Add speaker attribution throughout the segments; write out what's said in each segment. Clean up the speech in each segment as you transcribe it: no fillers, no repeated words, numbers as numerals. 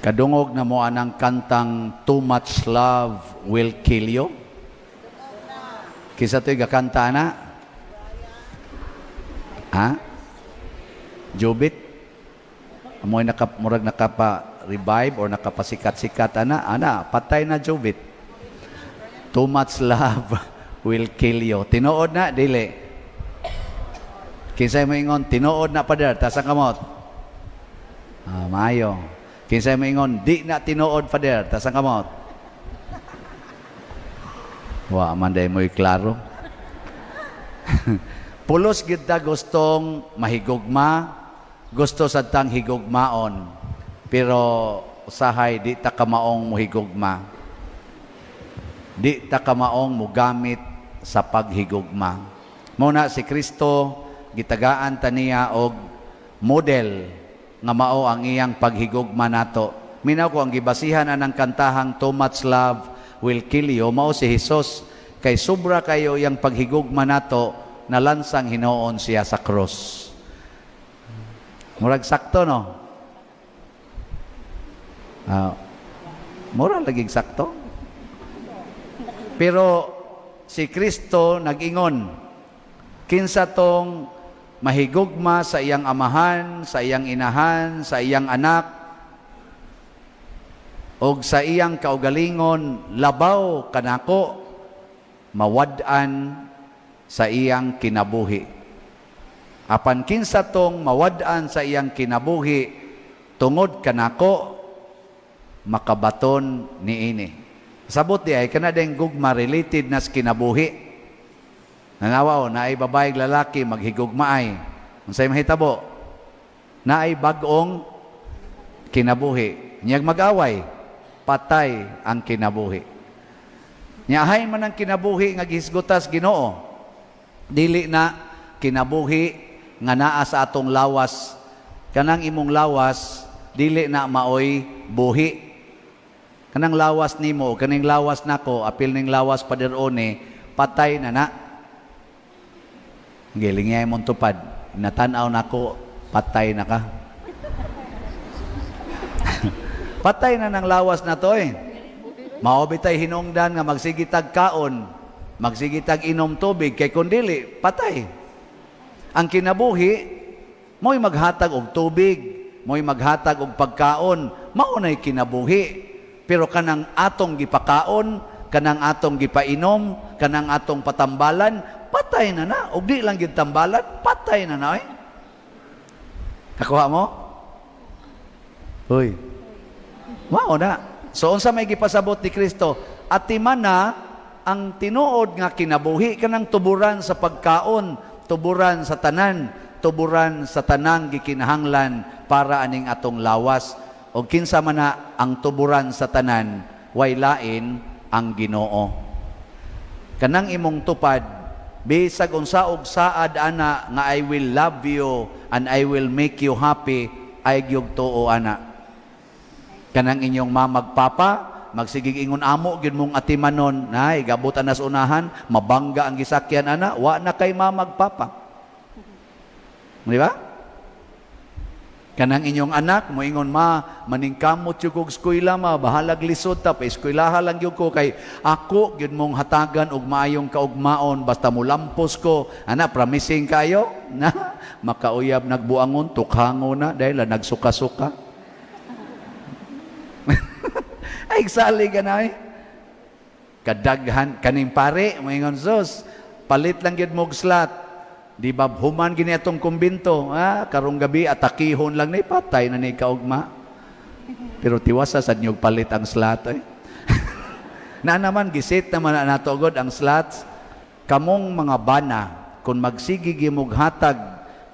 Speaker 1: Kadungog na mo anang kantang "Too Much Love Will Kill You"? Kinsa to'y gakanta na? Ha? Jubit? Amoy naka, murag nakapa-revive or nakapasikat-sikat ana? Ana, patay na Jubit. "Too much love will kill you." Tinuod na, dili? Kinsay moingon tinuod na, Pader? Taas ang kamot. Ah, maayo. Kinsay moingon di na tinuod, Pader? Taas ang kamot. Wa man day mo'y klaro. Pulos gid ta gustong mahigugma, gusto sad tang higugmaon. Pero usahay di ta kamaong mohigugma. Di ta kamaong mugamit sa paghigugma. Mao na si Kristo gitagaan ta niya og model nga mao ang iyang paghigugma nato. Minaw ko ang gibasihan anang kantahang "Too Much Love Will Kill You" mao si Jesus, kay sobra kayo iyang paghigugma nato, nalansang hinuon siya sa krus. Murag sakto, no? Ah, mura laging sakto. Pero si Kristo nag-ingon, kinsa tong mahigugma sa iyang amahan, sa iyang inahan, sa iyang anak, og sa iyang kaugalingon labaw kanako, mawad-an sa iyang kinabuhi. Apan kinsa tong mawad-an sa iyang kinabuhi tungod kanako, makabaton niini. Sabot di ay kana ding gugma related na sa kinabuhi. Nanawa o, naay babae, lalaki maghigugmaay. Unsay mahitabo? Naay bag-ong kinabuhi. Niyag mag-away, patay ang kinabuhi. Nya hain man ang kinabuhi nga gihisgutas Ginoo. Dili na kinabuhi nga naa sa atong lawas. Kanang imong lawas dili na maoy buhi. Kanang lawas nimo, kaning lawas nako, apil ning lawas, Pader One, patay na na. Giling mong tupad. Natanaw nako, patay na ka. Patay na ng lawas na to eh. Mao bitay hinungdan nga magsigitag kaon, magsigitag inom tubig, kay kun dili, patay. Ang kinabuhi, mo'y maghatag og tubig, mo'y maghatag og pagkaon, mao na'y kinabuhi. Pero kanang atong gipakaon, kanang atong gipainom, kanang atong patambalan, patay na na. Og di lang gid tambalan, patay na na eh. Nakuha mo? Uy. Mao na. So unsa may gipasabot ni Kristo? Atiman na ang tinuod nga kinabuhi, kanang tuburan sa pagkaon, tuburan sa tanan, tuburan sa tanang gikinahanglan para aning atong lawas. O kinsa man na ang tuburan sa tanan, way lain ang Ginoo. Kanang imong tupad, bisag unsa og saad ana nga "I will love you and I will make you happy," ay gyud tuo ana. Kanang inyong mamag papa, magsigig ingon, "Amo gyud mong atimanon," nay gabot anas unahan, mabangga ang gisakyan ana, wa na kay mamag papa. Di ba? Kanang inyong anak moingon, "Ma, maningkamot jud kog eskwela, ma, bahalag lisod ta, pa eskwelaha lang gyud ko kay ako gyud mong hatagan og maayong kaugmaon basta mulampos ko." Ana, promising kayo na makauyab, nagbuangon, tukhango na dahil nagsuka-suka. Ay, sali ka na eh. Kadaghan kaning pare moingon, "Sus, palit lang gyud mo og slot. Di ba human gini atong kumbinto, ha? Karong gabi atakihon lang ni," patay na ni kaugma. Pero tiwasa sad niyog palit ang slot eh. Na naman gisit naman na nato gud ang slots. Kamong mga bana, kung magsige mog hatag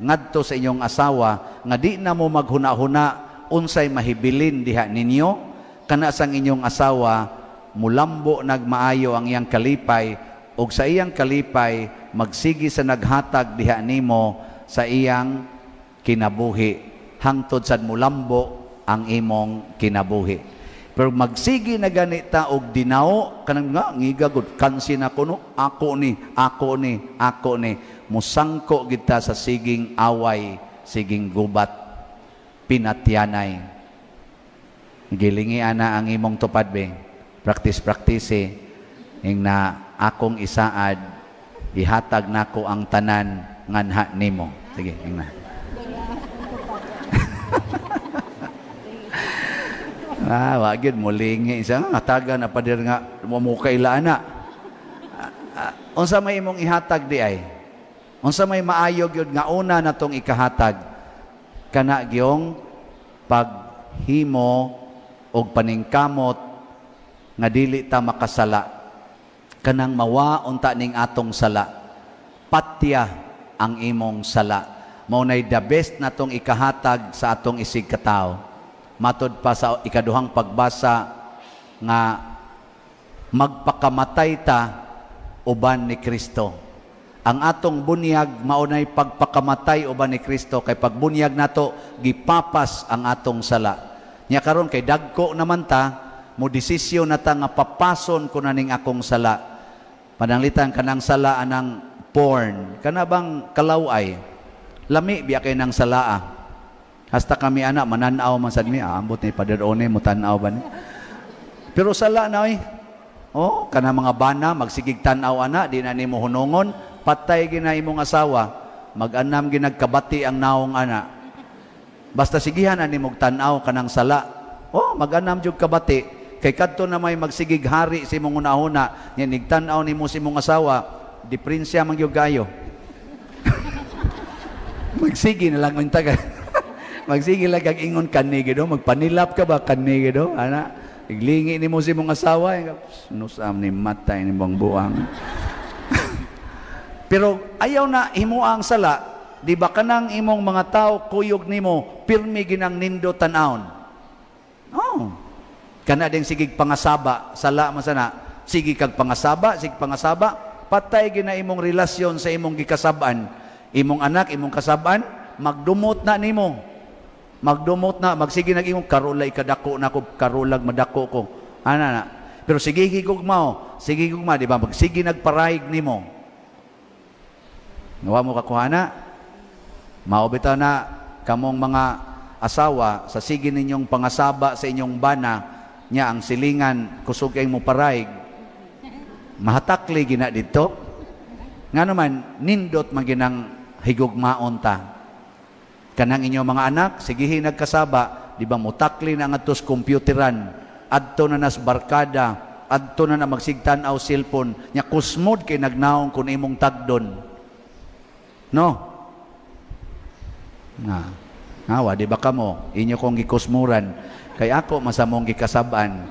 Speaker 1: ngadto sa inyong asawa nga di na mo maghuna-huna unsay mahibilin diha ninyo, kana sang inyong asawa mulambo nagmaayo ang iyang kalipay, ug sa iyang kalipay magsigi sa naghatag diha nimo sa iyang kinabuhi hangtod sad mulambo ang imong kinabuhi. Pero magsigi na ganita og dinaw, kanang nga ngiga gud kansi na kuno, ako ni, ako ni, ako ni, musangko kita sa siging away, siging gubat, pinatyanay. Gilingi ana ang imong tupad be. Practice practice eh. Ing na akong isaad, ihatag nako ang tanan nganha nimo. Sige, ing na. Ah, wa gyud molingi isa nga hatagan na pader nga mo mo kaila ana. Ah, unsa may imong ihatag di ay? Unsa may maayo gyud nga una natong ikahatag? Kana gyong paghimo og paningkamot nga dili ta makasala. Kanang mawa unta ning atong sala. Patya ang imong sala. Mao nay the best natong ikahatag sa atong isig katawo. Matod pa sa ikaduhang pagbasa nga magpakamatay ta uban ni Kristo. Ang atong bunyag mao nay pagpakamatay uban ni Kristo, kay pagbunyag nato gipapas ang atong sala. Nya karon kay dagko naman ta, mo desisyon na ta nga papason ko na ning akong sala. Pananglitan kanang sala anang porn, kana bang kalaway, lami biya kay nang salaa. Hasta kami ana mananaw man sad mi, ah, ambot ni Pader One mo tan-aw ba ni. Pero sala na oy. Oh, kana mga bana magsigig tan-aw ana, di na nimo hunungon, patay gina imong asawa, mag-anam ginagkabati ang naong ana. Basta sigihan ani mog tan-aw kanang sala. Oh, mag-anam jud kabati kay kadto na may magsigig hari sa imong hunahuna, nya nigtan-aw nimo sa imong asawa, diferensya man gyud kayo. Magsige na lang unta ka. Magsige lang kag ingon kani gid, magpanilap ka ba kani gid, ana. Iglingi nimo sa imong asawa, nusam ni matay ni bang buang. Pero ayaw na himoa ang sala, di ba kanang imong mga tao kuyog nimo pirmi ginang nindo tan-awon. Oh. Kana ding sigig pangasaba, sala man sana. Sige kag pangasaba, sige pangasaba, patay gina imong relasyon sa imong gikasab-an. Imong anak, imong kasab-an, magdumot na nimo. Magdumot na, magsige nag imong karulay kadako na ko, karulag madako ko. Ana na. Pero sige higugma, sige higugma, di ba? Magsige nagparayig nimo. Nawa mo kakuha na? Mao bitaw na kamong mga asawa sa sige ninyong pangasaba sa inyong bana nya ang silingan kusog kay mo parayig, mahatakli gina dito. Nga naman nindot man ginang higugmaon ta kanang inyong mga anak, sigihin nagkasaba, di ba mutakli na ngadto sa computeran, adto na nas barkada, adto na na magsigtan-aw cellphone nya, kusmod kay nagnaong kun imong tagdon, no? Nga ngawa di ba kamo inyo kong gikusmuran kay ako masamong gikasab-an.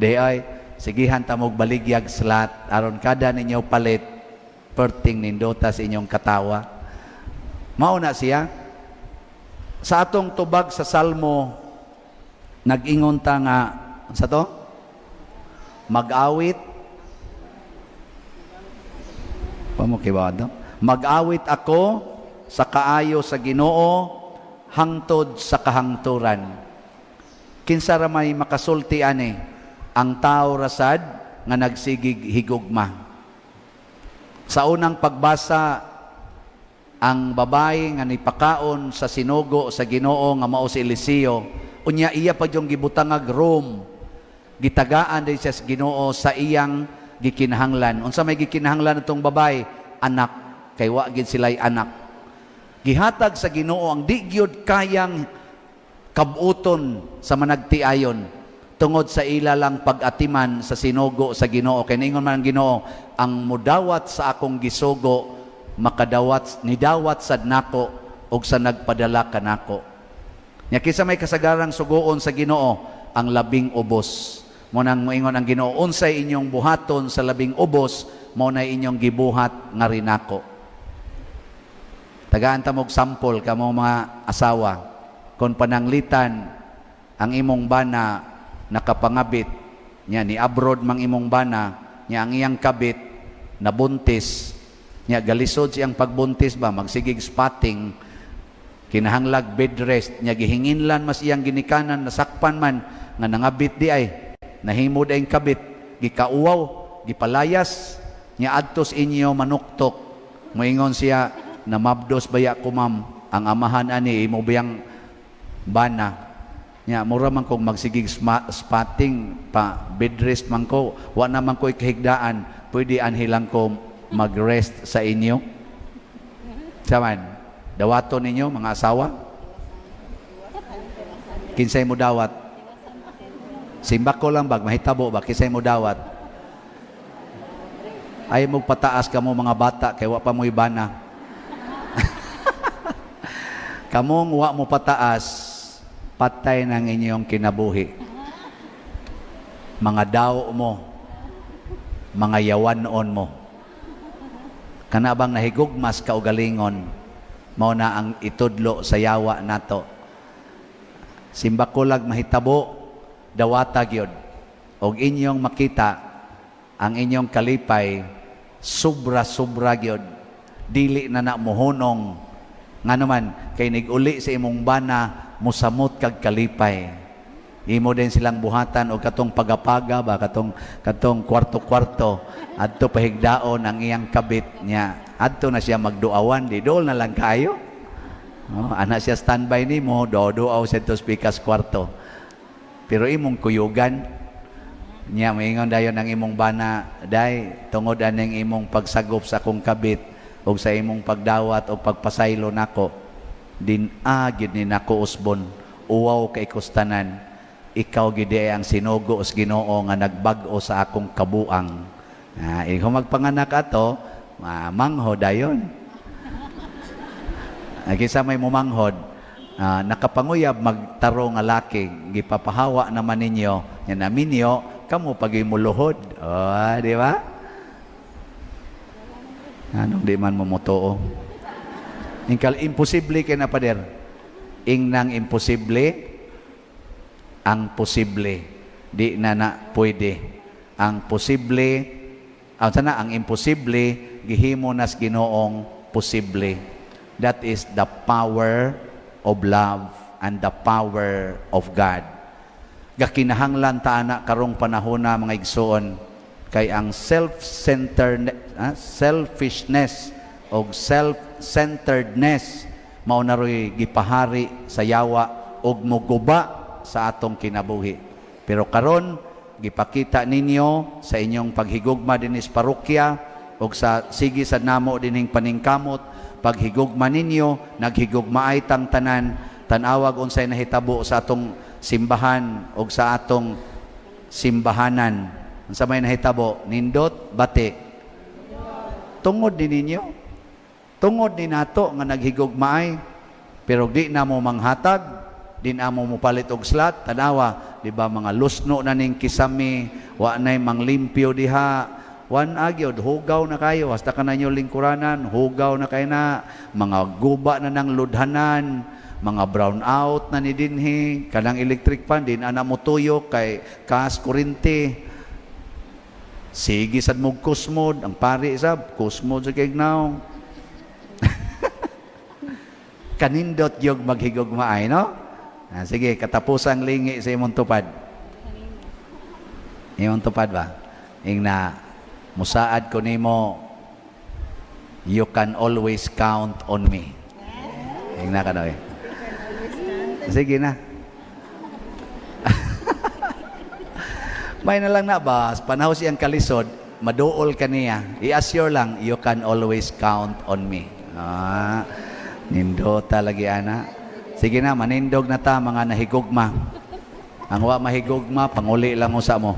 Speaker 1: Di ay sigihan ta mog baligyag slot aron kada ninyo palit perting nindota sa inyong katawa. Mao na siya sa atong tubag sa Salmo, nag-ingon ta nga sa to mag-awit pa mo kibado, mag-awit ako sa kaayo sa Ginoo hangtod sa kahangturan. Kinsa ra may makasulti ani? Ang tao rasad nga nagsigig higugma. Sa unang pagbasa, ang babae nga nipakaon sa sinugo sa Ginoo nga mao si Eliseo, unya iya pa yung gibutangag room, gitagaan din siya sa Ginoo sa iyang gikinahanglan. Unsa may gikinahanglan atong babae? Anak, kay wa gid sila'y anak. Gihatag sa Ginoo ang di gyud kayang kabuton sa managtiayon tungod sa ila lang pag-atiman sa sinugo sa Ginoo. Kay ningon man ang Ginoo, ang mudawat sa akong gisugo makadawat, nidawat sad nako og sa nagpadala kanako. Nya kinsa may kasagarang sugoon sa Ginoo? Ang labing ubos. Mo nang moingon ang Ginoo, unsay inyong buhaton sa labing ubos, mao na inyong gibuhat nga rinako. Tagaan ta mog sample kamo mga asawa. Kung pananglitan ang imong bana nakapangabit, nya ni abroad mang imong bana, nya ang iyang kabit nabuntis, nya galisod siyang pagbuntis ba, magsigig spotting, kinahanglag bed rest, nya gihinginlan mas iyang ginikanan, nasakpan man nga nangabit di ay nahimo ang kabit, gikauwaw, gipalayas, nya adtos inyo manuktok, moingon siya, namabdos baya ko, ma'am, ang amahan ani imo biyang bana. Nya mura man kong magsigig spotting pa, bed rest man ko, wa naman ko ikahigdaan, pwede anhi lang ko mag-rest sa inyo. Saman, dawaton ninyo mga asawa? Kinsay mo dawat? Simbako lang bag, mahitabo ba? Kinsay mo dawat? Ay mo pataas kamo mga bata kay wa pa mo ibana. Kamong wa mo pataas, patay ng inyong kinabuhi. Mga daw mo, mga yawanon mo. Kana bang nahigugmas kaugalingon, mao na ang itudlo sa yawa nato. Simbako lag mahitabo, dawata gyud. Og inyong makita ang inyong kalipay, sobra-sobra gyud. Dili na na mohunong, ngano man kay nig-uli sa imong bana, musamot kag kalipay. Imo din silang buhatan og katong pagapaga ba, katong kwarto-kwarto adto pahigdaon ang iyang kabit niya. Adto na siya magduawan, di dool na lang kaayo. Oh, ana siya standby nimo, duaw-duaw sa to pikas kwarto. Pero imong kuyugan niya, maingon dayon ang imong bana, "Day, tungod aning imong pagsagop sa akong kabit ug sa imong pagdawat o pagpasaylo nako, din gyud ni nako usbon, uwaw kay kustanan. Ikaw gid ang sinugo sa Ginoo nga nagbag-o sa akong kabuang." Ah, ikaw magpanganak ato, manghod dayon. Ah, kinsa may mumanghod, ah, nakapanguyab magtaro nga laki, gipapahawa naman ninyo, nya naminyo, kamo pag muluhod. Oh, di ba? Anong di man mo motuo? Ingkal imposible kay na, pader. Ingnang imposible, ang posible. Di na na pwede. Ang posible, ang sana ang imposible, gihimo nas Ginoong posible. That is the power of love and the power of God. Gakinahanglan ta ana karong panahon na, mga igsoon, kay ang self-centered, selfishness o self-centeredness mao na ro'y gipahari sa yawa og muguba sa atong kinabuhi. Pero karon gipakita ninyo sa inyong paghigugma dinhi sa parokya og sa sige sa namo dinhing paningkamot, paghigugma ninyo, naghigugmaay tang tanan. Tan-awag unsay nahitabo sa atong simbahan og sa atong simbahanan. Unsa may nahitabo? Nindot bati tungod ni ninyo, tungod ni nato nga naghigugmaay. Pero di na mo manghatag, di na mo mopalit og slot. Tanawa, di ba, mga lusno na ning kisami, wa nay manglimpyo diha. Wan agyod, hugaw na kayo hasta ka na inyo lingkuranan, hugaw na kayo na mga guba na ng ludhanan, mga brown out na ni dinhi, kanang electric fan din ana mo tuyo kay kas kurente. Sige sad mo kusmod ang pari, sab kusmod sa kay now. Kanindot yung maghigugmaay, no? Ah, sige, katapusang lingi sa imong tupad. Imong tupad ba? Ing na, "Musaad ko nimo, you can always count on me." Ing na ka daw eh. Sige na. May na lang na ba, panahon siyang kalisod, maduol ka niya. I-assure lang, "You can always count on me." Ah, nindota lagi ana. Sige na, manindog na ta mga nahigugma. Ang wa mahigugma, panguli lang usa mo.